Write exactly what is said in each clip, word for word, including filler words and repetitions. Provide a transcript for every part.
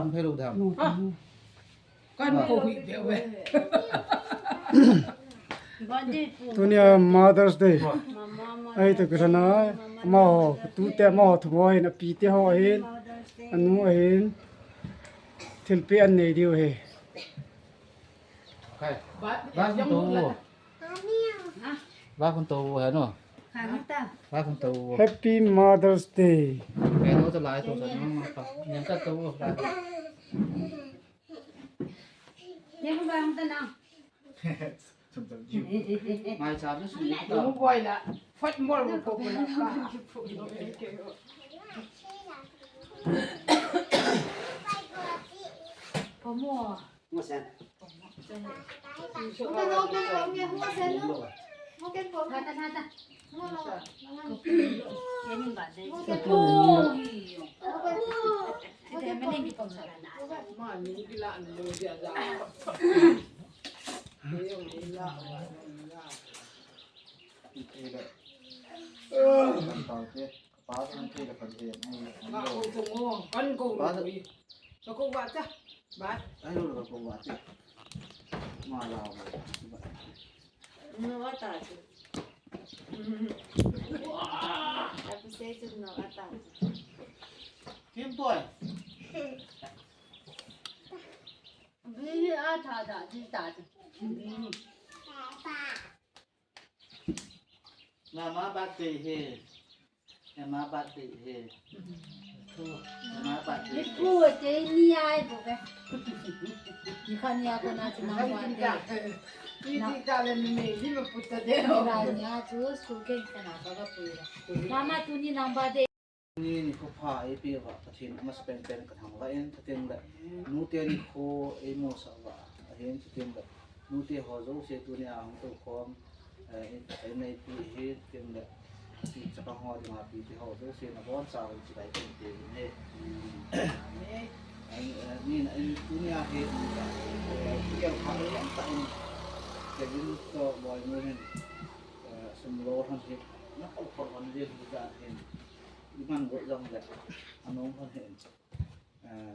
hung phei lou dam. Kan ko hi be we. Tunia Mother's Day. Ai to kira na. Amaho, tute amaho, thumo hin, apite ho hin, anu ahin. Thilpeh an nei diu ahi. Kai. Ba kun to. Ba kun to ha no. Ba kun to. Happy Mother's Day. Kai no ta lai to sa no ma pa. Yang ka to lai. Yang ba ang ta na. Mai cha no su ta. Mo boi la. Fat mol ko ko la. Pomo. Ngo sen. Ba ko tung o, kan ko ri. Sa ko ba cha. Ba. Ai lo ko ba cha. Ma la ba. No ata chu. Aku se chu no ata chu. Kim toy. Bi ata da ji ta chu. Mama birthday he. Mama birthday he. Mama birthday. Ni ku te ni ai bo ke. Ni kha ni a ko na chu mama birthday. Ni ti ta le ni me ni ma pu ta de. Ni la ni a chu school ke ka na ka ga pu ra. Mama tuni nang birthday. Ni ni ko pha ei pe va Pathen amasa pen pen ka thangvah in, chuteng le nute nikho ei musah vah ahin, chuteng le nute ho jouse tunia hung toukhom, eh, ei neipi hi, chuteng le chapa ho dinga pite ho jouse nabonchauvin chibai kahin peuvin ahi. Ahin, eh, ni na in tunia hi, eh, keu kha ei ang ta in, Kevin toh Boinu hin, eh, sum lo hon hi, na kol kol hon hi, hi ja hin. Iman got jong le, anung hon hin. Eh,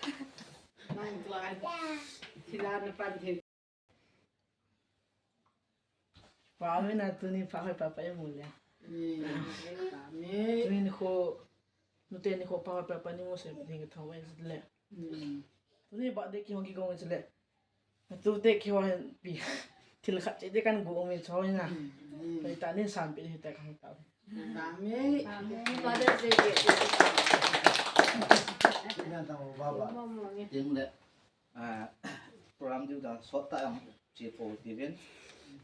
Nang lai. Thila na pan thei. Pha mina tuni pha hoi papa imu le. Ni, amen. Tuni nikho, nute nikho pha hoi papa ni mu se ni ka thong wai le. Ni. Tuni birthday kihong kigong le. Tute kihon pi. Thil khat che de kan gu mi choi na. Ni. Pai ta ni sam pi ta kan ta. Amen. Amen. Father's Day. Ina ta baba. Ting le. Ah, program diu dan sot ta ang che po ti vin.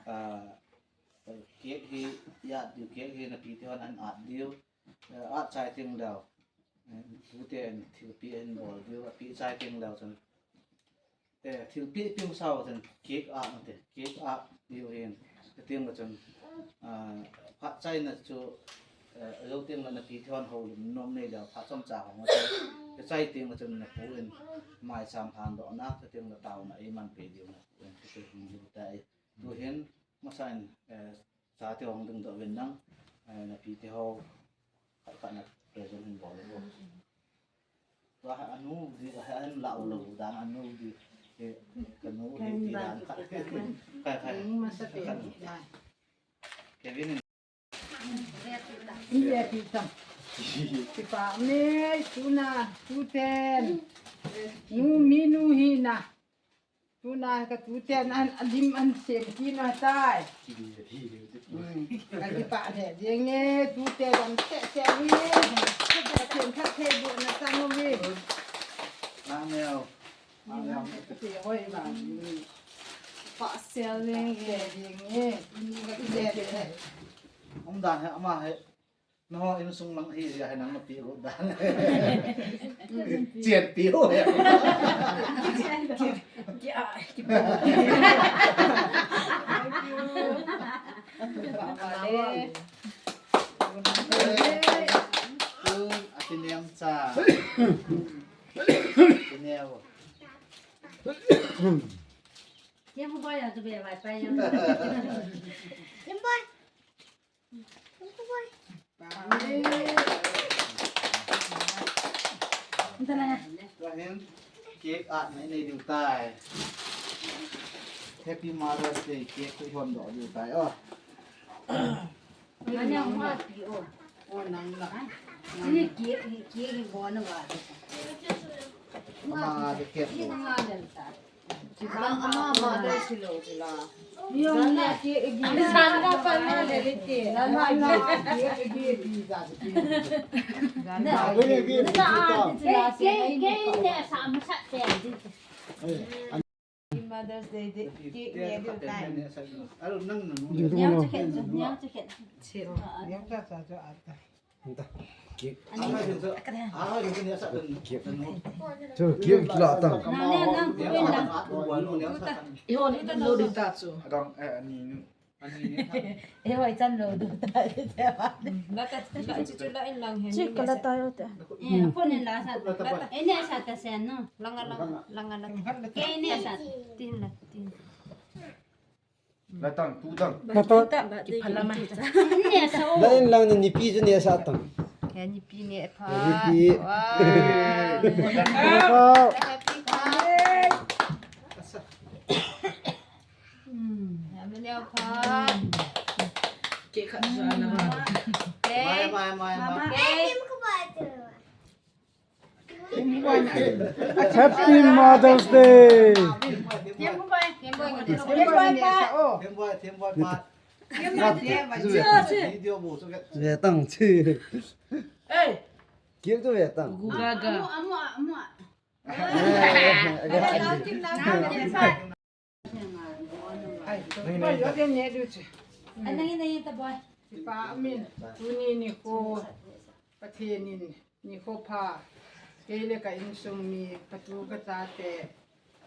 Ah, cake hi, ya diu cake hi na pi te hon an at diu. Ah, at chai ting dau. Eh, tute an thilpi an bol diu, a pi chai ting dau chun. Eh, thilpi ping sao chun cake at te, cake at diu hin. Ka ting chun, ah, phat chai na chu, eh, lo ting na pi te hon ho lum nom nei dau, phat chom cha hong chun. Ka chai ting chun na pu in mai cham han do na, ka ting na tau na ei man pe diu na. Wen kiti hung ding tai. Tu hin, masa in, eh, chate hung ding doh vin lang, eh, na pi te ho, khat khat na present hin bol le. Tua ha anu di, ha an la u lo dan anu di, eh, ka nu hi ti dan khat. Kai, kai. Masa pe. Kevin in Iya, kita. Kipa me, tuna, tuten. Nu minu hina. Tuna ka tuten an adim an sem kina tai. Hmm. Ka kipa de, ding e, tuten an te te wi. Ka sem ka te bu na sang wi. Nang neo. Pasal ni. Pasal ni. Umdan he, ama he. Naho insung lang hi, ya he nang napi ho dan. Chian pi ho he. Thank you. Ati nem cha. Ati nem. Kya hua ya, tabhi awaaz pai ya. Kim boy. Kim boy. Ibrahim, cake at na nei diu tai. Happy Mother's Day cake ko hon do diu tai. Oh. Nang hua pi o. O nang la. Ni cake, ni cake ni bon na wa. Ama de cake. Ni na ngal ta. Ama, ama, ama de silo sila. Ni yong na cake agi. Ni sana pa na de le cake. Na na cake agi agi za de. Na na cake agi. Ke, ke, ke ne sa ma sa te. Mother's Day, day, cake ni diu tai. Nyam chakhet, nyam chakhet. Nyam cha cha cha ata. Cake. Cake. Cho, cake kila ta. Nang, nang, nang, nang. Ihon, ihon lo di ta chu. Adang, eh, ni. Ani ni tha. Eh, wai chan lo du ta, te te ba. La ta, la chi chu la in lang he. Chi ni ka la ta yo te. Eh, phone in la sa. La ta ba. Eh, ne sa ta sen no. Langa, langa, langa, langa. Ke ne sa. Tin la, tin. La tang, tu tang. La tang. Ki phala ma. Ne sa o. La in lang ni pi chu ne sa tang. He ni pi ne pha. Ni pi. Wow. Wow. Happy pha. Hmm. Happy pha. Cake khat chu ana ba. Cake. Mai, mai, mai, mai. Cake. Happy Mother's Day. Ve tang chi. Kip tu ve tang. Gu ga ga. Anang in, anang in, ta boy. Kipa amin, tuni nikho, Pathen in nikho pha, kei le ka insung mi, ka tu ka chate,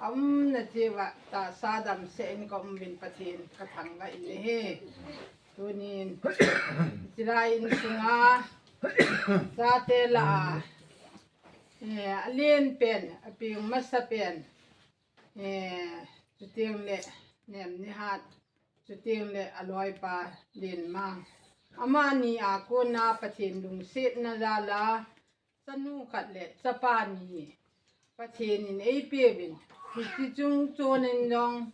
aumna cheh uva, tahsa damsel in ka um uvin Pathen ka thangvah in ahi. Tunin, chilai insunga, chate lah a, eh, alen pen, apeng masa pen, eh, chuteng le, nem nihat, chuteng le aloipa Lenmang. Amani a kona Pathen lungsetna jal a, chanu khat le chapa ni Pathen in eipeuvin. Hiti chung chon in jong,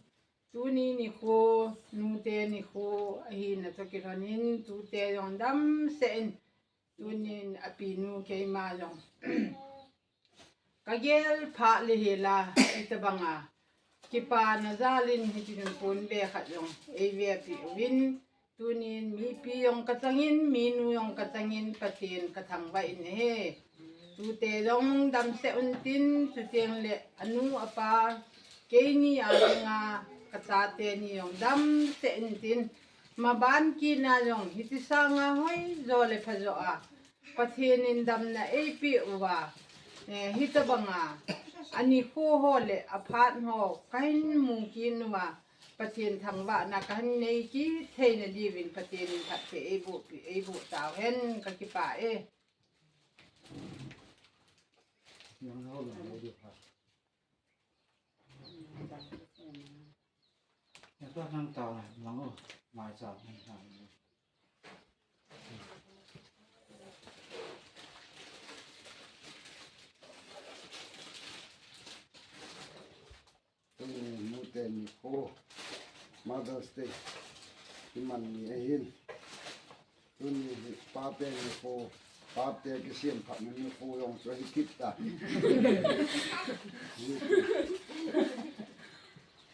tuni nikho, nute nikho, ahina toh kilhon in, tute jong damsel in, tunin apinu keima jong. Ka gel pha le hela, hitabanga. Kipana jal in hitin pon be khat jong, eive pi uvin, tunin mipi jong ka changin, minu jong ka changin, Pathen ka thangvah in ahi. Tute jong damsel untin, chuteng le anu apa, keini a dinga, ka chate ni jong damsel untin, maban kina jong, hiti sanga hoi, jo le pha jo a. Pathen in damna eipeh uva, eh, hitabanga, anikho ho le aphat ho, kahin mu kit uva, Pathen thangvahna kahin nei kit theina diuvin Pathen in phatthei eiboh pi, eiboh tauhen, ka kipah e. Tuni nute nikho, Mother's Day, iman ni ahin. Tuni hi pate nikho, pate kisemphatna nikho jong chu ahi kit ta.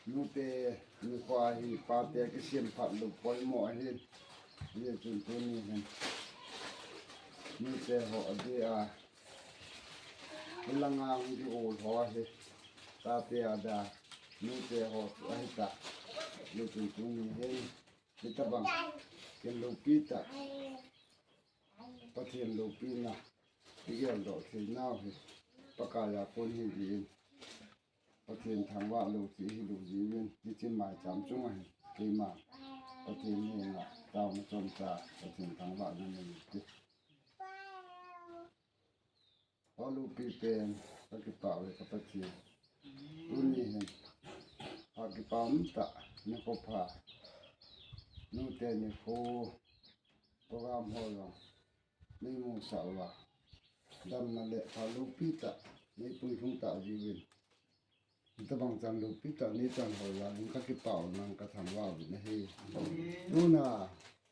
Nute nikho ahi, pate kisemphat lou poimo ahi. Hijeh chun tuni hin nute ho adia, hilanga hung kiol ho ahi. Tate ada, nute ho chu ahi ta. Hijeh chun tuni hin hitabang kin loupi tah, Pathen loupina, igeldoh thei nau hi Pakai a kon hi jin, Pathen thangvah lou chu hilou jiuvin, hiche maicham chunga hin keima Pathen henga taona chomcha Pathen thangvahna nei ute. Pha loupi pen, ka kipah uve ka Pathen. Tuni hin, pha kipa umtah, nikho pha, nute nikho, program ho jong neimusah uva, damna le pha loupi tah, neipui lhung tah jiuvin, hitabang chan loupi tah neichan hou jal in ka kipah u nang ka thangvah uvin ahi. Tuna,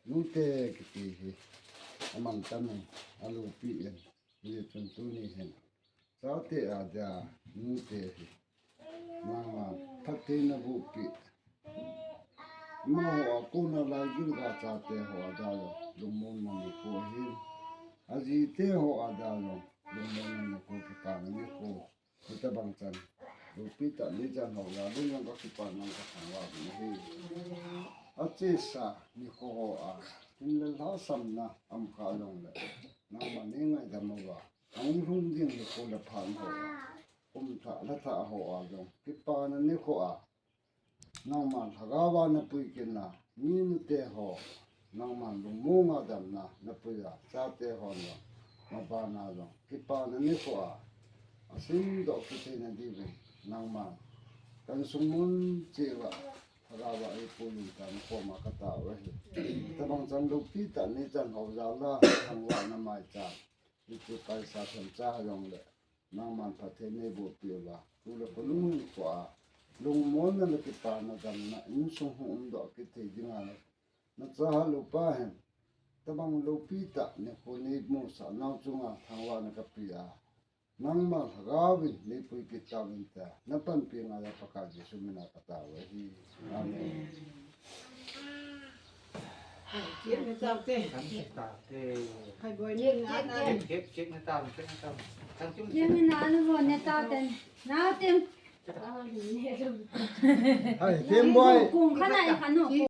nute kiti hi, amantam in, aloupi in, hijeh chun tuni hin, chate adia, nute hi, mama, phattheina bohpeh, amaho a kona lai gilga chate ho ada jong, lungmonna nikho ahin, ajite ho ada jong, lungmonna nikho, kipana nikho, hitabang chan loupi tah neichan hou jal in jong ka kipah nang ka thangvah uvin ahi. Achesa nikho ho a, hin le lhasamna aum kha jongle, nangman neingaidam uva, ahung lhung ding nikho le phat ho a, kum thah lha thah ho a jong, kipana nikho a, nangman lhagao a napui kit na, mi nute ho, nangman lungmong a damna napui a, chate hon jong, mabana jong, kipana nikho a, asimdoh kit theina diuvin, nangman ka insung mun cheh uva, lhagao a eipui in tia nakoma katao ahi. Tabang chan loupi tah nichan ho jal a, thangvahna maicham, hiche paisa themcha hijongle, nangman phatthei neiboh peh uva, tu le khonung nikho a, lungmonna le kipana damna insung hung umdoh kit thei dinga, nachaha loupa hin, tabang loupi tah nikho neimusah nau chunga thangvahna kapeh a, nangma lhagao in neipui kit tauvin tia, napanpi ngaiya Pakai Jesu mina katao ahi. Amen. Hai boy, ni na, na. Kek, kek, kek na tam, kek na tam. Tang chung. Kek na, na, na, na tam. Na tam. Hai, tem boy. Kung khana, khana.